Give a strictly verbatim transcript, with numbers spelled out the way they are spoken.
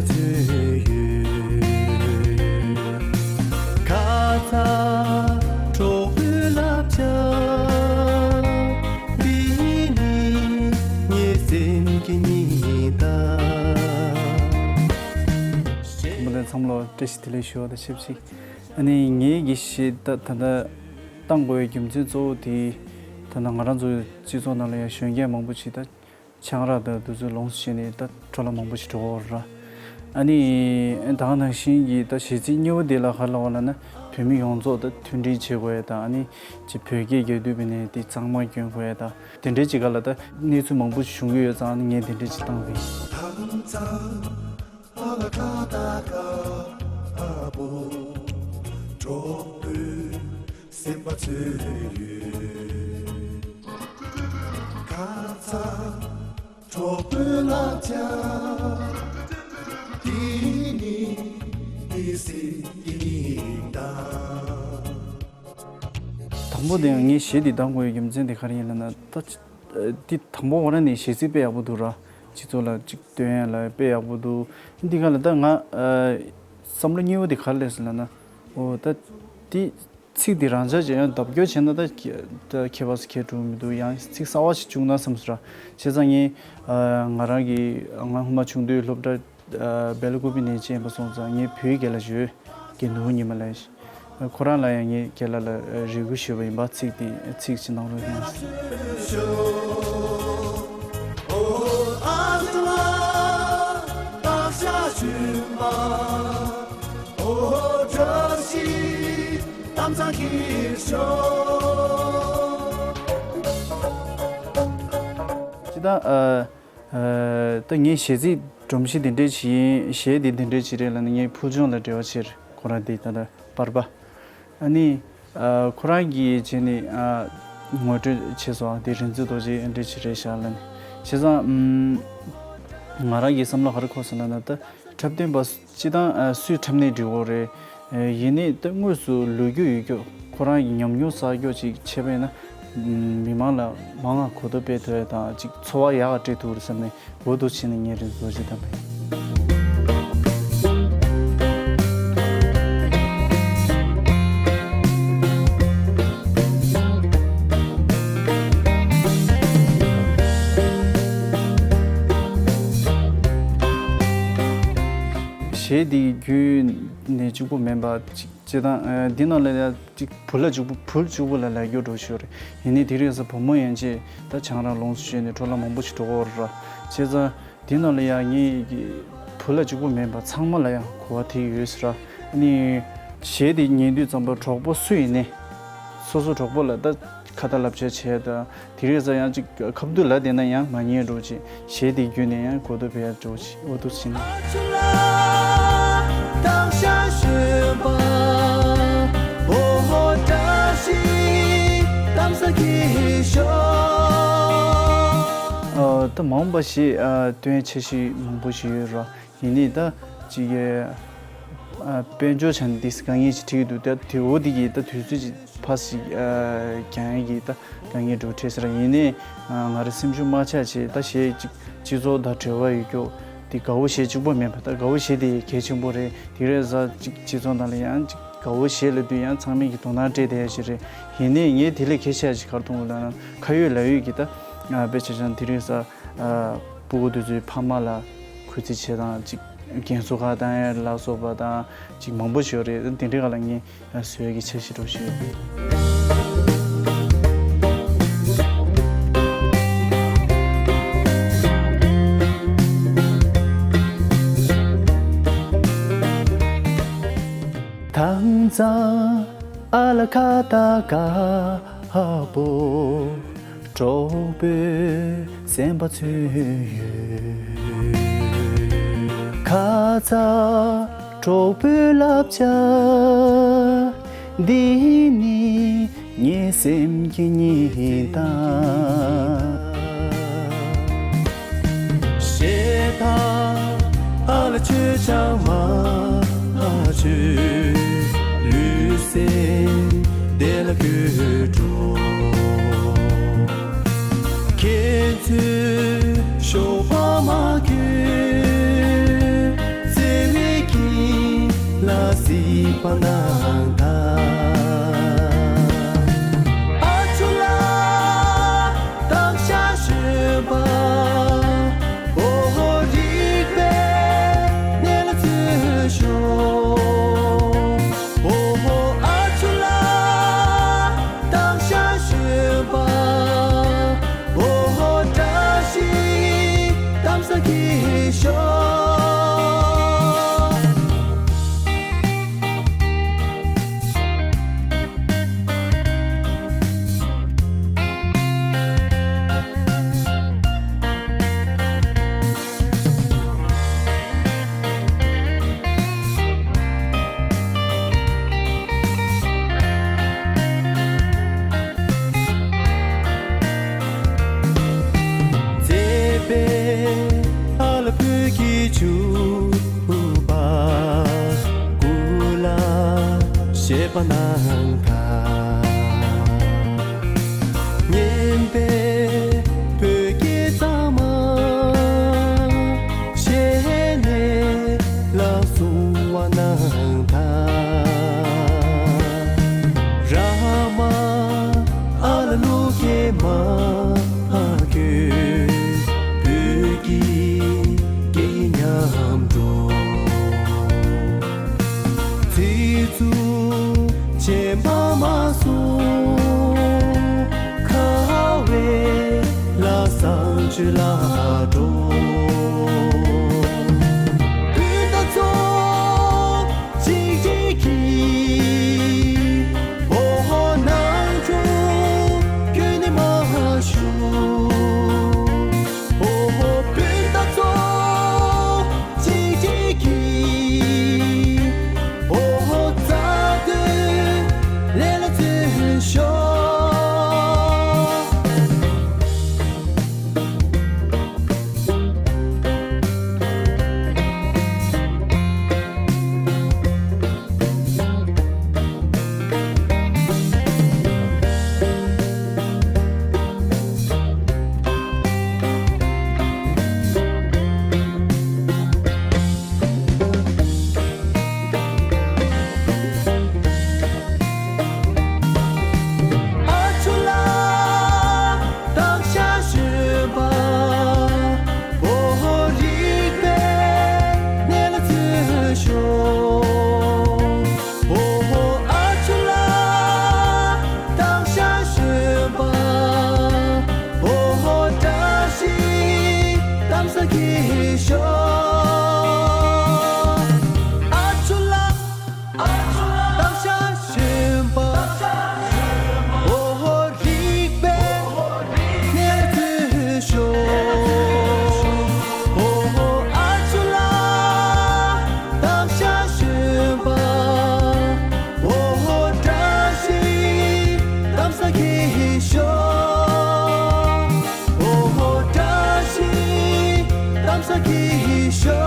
ཚོད་ཡོད། ཁ་ཚ་གྲོགས་པོའི་བསླབ་བྱ། འདི་ནི་ངའི་སེམས་ཀྱི་ཉི་ཟླ། ཚང་མ་ལ་ཚང་མ་ལ་བཀྲ་ཤིས་བདེ་ལེགས་ཞུ་བ་དང་ཆབས་ཅིག་ཨ་ནི་ངེད་ཀྱི་གཞས་ད་ད་ལྟ་བཏང་དགོས་པའི་རྒྱུ་མཚན་གཙོ་བོ་དེ། ད་ལྟ་ང་རང་ཚོའི་སྤྱི་ཚོགས་ནང་ལ་ཡང་གཞོན་སྐྱེས་མང་པོ་ཞིག་ད་ཆང་རག་དང་དེ་ཚོ་ལོངས་སུ་སྤྱད་ནས་ད་འཕྲོ་བརླག་མང་པོ་ཞིག་འགྲོ་གི་ཡོད་རེད། ཨ་ནི་ད་ག་ནང་བཞིན་གྱི་ད་གཞས་ཚིག་གཉིས་པ་དེ་ལ་ག་རེ་ལབ་པ་ལབ་ན། བོད་མི་ཡོངས་རྫོགས་ད་མཐུན་སྒྲིལ་བྱེད་དགོས་ཡ་དང་། ཨ་ནི་ཅིག་བོད་སྐད་རྒྱག་དུས་བས་ནས་དེ་གཙང་མ་སྐྱོན་དགོས་ཡ་དང་། དེ་འདྲའི་ཅིག་ག་ལ་ད་གནས་ཚུལ་མང་པོ་ཞིག་བྱུང་གི་ཡོད་ཙང་། ཨ་ནི་ངས་དེ་འདྲའི་ཅིག་བཏང་བ་ཡིན། ཨ་ལ་ཁ་ཏ་ཀ་ཨ་བོ། གྲོགས་པོའི་སེམས་པ་འཚོལ་ཡོད། ཁ་ཚ་གྲོགས་པོའི་བསླབ་བྱ། འདི་ནི་ངའི་སེམས་ཀྱི་ཉི་ཟླ། དང་པོ་དེ་ཡང་ངས་གཞས་འདི་བཏང་དགོས་ཡའི་རྒྱུ་མཚན་དེ་ག་རེ་ཡིན་ལབ་ན། ད་འདི་དང་པོ་ཁོ་རང་ནས་གཞས་ཚིག་དཔེ་ཡག་པོ་འདུག་ར། སྤྱི་ཚོགས་ལ་ཅིག་སྟོན་ཡ་ལ་དཔེ་ཡག་པོ་འདུག་འདི་ག་ལ་ད་ང་ཨ་བསམ་བློ་གཉིས་པོ་དེ་ག་རེ་སླེབས་སོང་ལབ་ན། འོ་ད་འདི་ཚིག་འདི་རང་འཇགས་ཅིག་ཡང་ལྡབ་སྐྱོར་བྱས་ན་ད་ཁྱད་ད་ཁྱད་པར་སུ་ཁྱད་འགྲོ་མི་འདུག་ཡང་ཚིག་གསར་བ་ཞིག་བྱུང་ན་བསམ་སོང་ར། བྱས་ཙང་ངས་ཨ་ང་རང་གི་ང་སྔོན་མ་ཆུང་དུས་སློབ་གྲྭ་སྦེལ་ཀོབ་ནས་བྱས་པ་སོང་ཙང་། ངའི་བོད་རྒན་ལགས་ཞོལ་གྱི་ནུ་བོ་ཉི་མ་ལགས། ཁོ་རང་ལ་ཡང་ངས་རྒན་ལགས་ལ་རེ་སྐུལ་ཞུས་པ་ཡིན་པ། ཚིག་དེ་ཚིག་ཅིག་གནང་རོགས་གནང་། ཅི་ད་ཨ། ཨ། ད་ངས་གཞས་ཚིག་སྒྲོམ་གཞི་འདི་འདྲས་ཅིག་ཡིན། གཞས་འདི་འདི་འདྲས་ཅིག་རེད་ལབ་ནས་ངས་ཕུལ་བྱུང་ལ་འབྲེལ་བ་བྱས། ཁོ་རང་འདི་ད་ལྟ་པར་པ། ཨ་ནི་ཨ་ཁོ་རང་གིས་བྱས་ནས་ཨ་ངོ་སྤྲོད་བྱས་སོང་། འདི་རིག་འཛིན་རྡོ་རྗེ་འདི་འདྲས་ཅིག་རེད་ཤག་ལབ་ནས། བྱས་ཙང་ཨམ། ང་རང་གི་བསམ་བློ་ག་རེ་འཁོར་སོང་ལབ་ན། ད་འཁྲབ་སྟོན་པ་སྤྱི་བཏང་ཨ་སུས་འཁྲབ་ནའི་འགྲིག་གི་རེད། ཨ་ཡིན་ནའི་ད་དངོས་སུ་ལོ་རྒྱུས་ཡོད་རྒྱུ། ཁོ་རང་གི་ཉམས་མྱོང་བསགས་རྒྱུ་ཅིག་བྱས་པ་ཡིན་ན། མི་མང་ལ་མང་ང་གོ་རྟོགས་སྤེལ་ཐུབ་ཡ་དང་། ཅིག་ཚོར་བ་ཡག་ག་སྤྲད་ཐུབ་རེད་བསམ་ནས། འོ་འདུག་བྱས་ནས་ངས་རིག་འཛིན་རྡོ་རྗེ་བདམས་པ་ཡིན། གཞས་འདི་བརྒྱུད་ནས་གཅིག་པོ་མིན་པ་ཅིག་སྤྱིར་བཏང་ཨ་འདི་ནང་ལ་ཡ་ཅིག་བུ་ལ་གཅིག་པོ་བུ་གཅིག་པོ་ལ་ལབ་རྒྱུ་འདྲ་ཞིག་ཡོད་རེད། ཡིན་ནའི་དེ་རིང་སང་བུ་མོ་ཡན་ཆད་ད་ཆང་རག་ལོངས་སུ་སྤྱོད་ནས་འཕྲོ་བརླག་མང་པོ་ཞིག་འགྲོ་གི་ཡོད་རེད་ར། བྱས་ཙང་འདི་ནང་ལ་ཡ་ངས་ཀྱི་བུ་ལ་གཅིག་པོ་མིན་པ་ཚང་མ་ལ་ཡང་གོ་བ་དེ་ཡོད་ཟེར་ར། ཨ་ནི་གཞས་དེ་ཉན་དུས་ཙམ་པ་གྲོགས་པོ་སུ་ཡིན་ནའི་སོ་སོ་གྲོགས་པོ་ལ་ད་ཁ་ཏ་ལབ་བྱས་བྱས་དང་། དེ་རིང་སང་ཡང་ཅིག་ཁ་བསྡུ་ལབ་བསྡད་ན་ཡང་མ་ཉན་འགྲོ་ཅིག་གཞས་དེ་བརྒྱུད་ནས་ཡང་གོ་རྟོགས་སྤེལ་ཡག་འགྲོ་ཅིག་འོ་འདུག་སེ་བྱས་ནས། ཨ་ད་མ་འོངས་པ་ཞིག་ཨ་སྟོན་འཆར་གཞི་མང་པོ་ཞིག་ཡོད་ར། ཡིན་ནའི་ད་ཅིག་གི་ཨ་དཔལ་འབྱོར་ཆ་ནས་དེ་དཀའ་ངལ་ཞིག་འཕྲད་ཀྱི་འདུག་ད་དེ་འོ་དེ་གི་ད་དུས་ཚོད་ཅིག་ཕར་ཞིག་ཨ་རྒྱག་ཡས་ཀྱི་ད་དཀའ་ངལ་འདྲ་བོ་འཕྲད་ས་རེད། ཡིན་ནའི་ཨ་ང་རང་སེམས་ཤུགས་མ་ཆག་བྱས། ད་གཞས་ཅིག་སྤྱི་ཚོགས་དང་འབྲེལ་བ་ཡོད་རྒྱུ་དེ་དགའ་བོ་གཞས་གཅིག་པོ་མིན་པ། ད་དགའ་བོ་གཞས་དེ་གལ་ཆེན་པོ་རེད། དེ་རེད་ཟེར་ཅིག་སྤྱི་ཚོགས་ནང་ལ་ཡང་ཅིག་དགའ་བོ་གཞས་ལབ་དུས་ཡང་ཚང་མས་ཀྱི་དོ་སྣང་སྤྲད་བསྡད་ཡ་ཞིག་རེད། ཡིན་ནའི་ངས་དེ་ལས་གལ་ཆེ་བ་ཞིག་ག་རེ་མཐོང་གི་ལབ་ན། ཁ་ཡོད་ལག་ཡོད་ཀྱི་ད་ཨ་དཔེ་ཆ་བཞག་ན་དེ་རིང་སང་ཨ་སྤུ་གུ་དེ་ཚོའི་ཕ་མ་ལ་གུས་བརྩི་བྱེད་སྟངས་ཅིག་རྒན་གསོ་ཁག་བཏང་ཡ་ལ་སོགས་པ་དང་ཅིག་མང་པོ་ཞིག་ཡོད་རེད། དེ་འདྲའི་སྒང་ལ་ངས་བཟོ་ཡ་གི་འཆར་གཞི་འདྲ་བོ་ཞིག་ཡོད། ཐང་ཚ་ཨ་ལ་ཁ་ཏ་ཀ་ཧ་པོ། གྲོགས་པོའི་སེམས་པ་འཚོལ་ཡོད། ཁ་ཚ་གྲོགས་པོའི་བསླབ་བྱ། འདི་ནི་ངའི་སེམས་ཀྱི་ཉི་ཟླ། ཞེ་ཐག་ཨ་ལ་ཆོས་ཆང་མ་ཆོས། ལུས་སེམས་བདེ་ལ་གོད་འགྲོ། ཁྱེད་ཚོས་ཤོག་པ་མ་གྱོན། པ་གནང་དང་། ཨ་ཆུ་ལ་བདག་ཞག་བཞོན་པ། ཨོ་ཧོ་རིག་པའི་གནས་ལ་བརྩོན་ཤོག་ཨོ་ཧོ་ཨ་ཆུ་ལ་བདག་ཞག་བཞོན་པ། ཨོ་ཧོ་བཀྲ་ཤིས་གཏམ་ས་གི་ཤོག་མཛེས་པའི་ཨ་ལ་བོད་ཀྱི་ཕྱུ་པ། སྐུ་ལ་གཞས་པ་གནང་དང་། སྙན་པའི་བོད་སྐད་གཙང་མ་གཞས་ནས་ལ་གསུང་བ་གནང་དང་། ར་མ་ཨ་ལ་གླུ་སྐད་མ་གྱོན། བོད་ཀྱི་སྐད་ཡིག་ཉམས་འགྲོ། ཚིག་རྩུབ་རྗེས་མ་མ་གསུང་། ཁ་བའི་ལ་བཟང་སྤྱོད་ལ་འགྲོ། སྤུན་ཟླ་ཚོ་གཅིག་སྒྲིལ་གྱིས། ཨོ་ཧོ་ནང་ཁྱོད་ཁྱོད་ནི་མ་ཞུ། ཨོ་ཧོ་སྤུན་ཟླ་ཚོ་གཅིག་སྒྲིལ་གྱིས། ཨོ་ཧོ་རྩ་དོན་ལས་ལ་བརྩོན་ཤོག་ཨ་ཆུ་ལ་བདག་ཞག་བཞོན་པ། ཨོ་ཧོ་རིག་པའི་གནས་ལ་བརྩོན་ཤོག་ཨོ་ཧོ་ཨ་ཆུ་ལ་བདག་ཞག་བཞོན་པ། ཨོ་ཧོ་བཀྲ་ཤིས་གཏམ་ས་གི་ཤོག་ཨ་ཆུ་ལ། བདག་ཞག་བཞོན་པ། ཨོ་ཧོ་རིག་པའི་གནས་ལ་བརྩོན་ཤོག་ཨོ་ཧོ་ཨ་ཆུ་ལ་བདག་ཞག་བཞོན་པ། ཨོ་ཧོ་བཀྲ་ཤིས་གཏམ་ས་གི་ཤོག་ཨོ་ཧོ་བཀྲ་ཤིས་གཏམ་ས་གི་ཤོག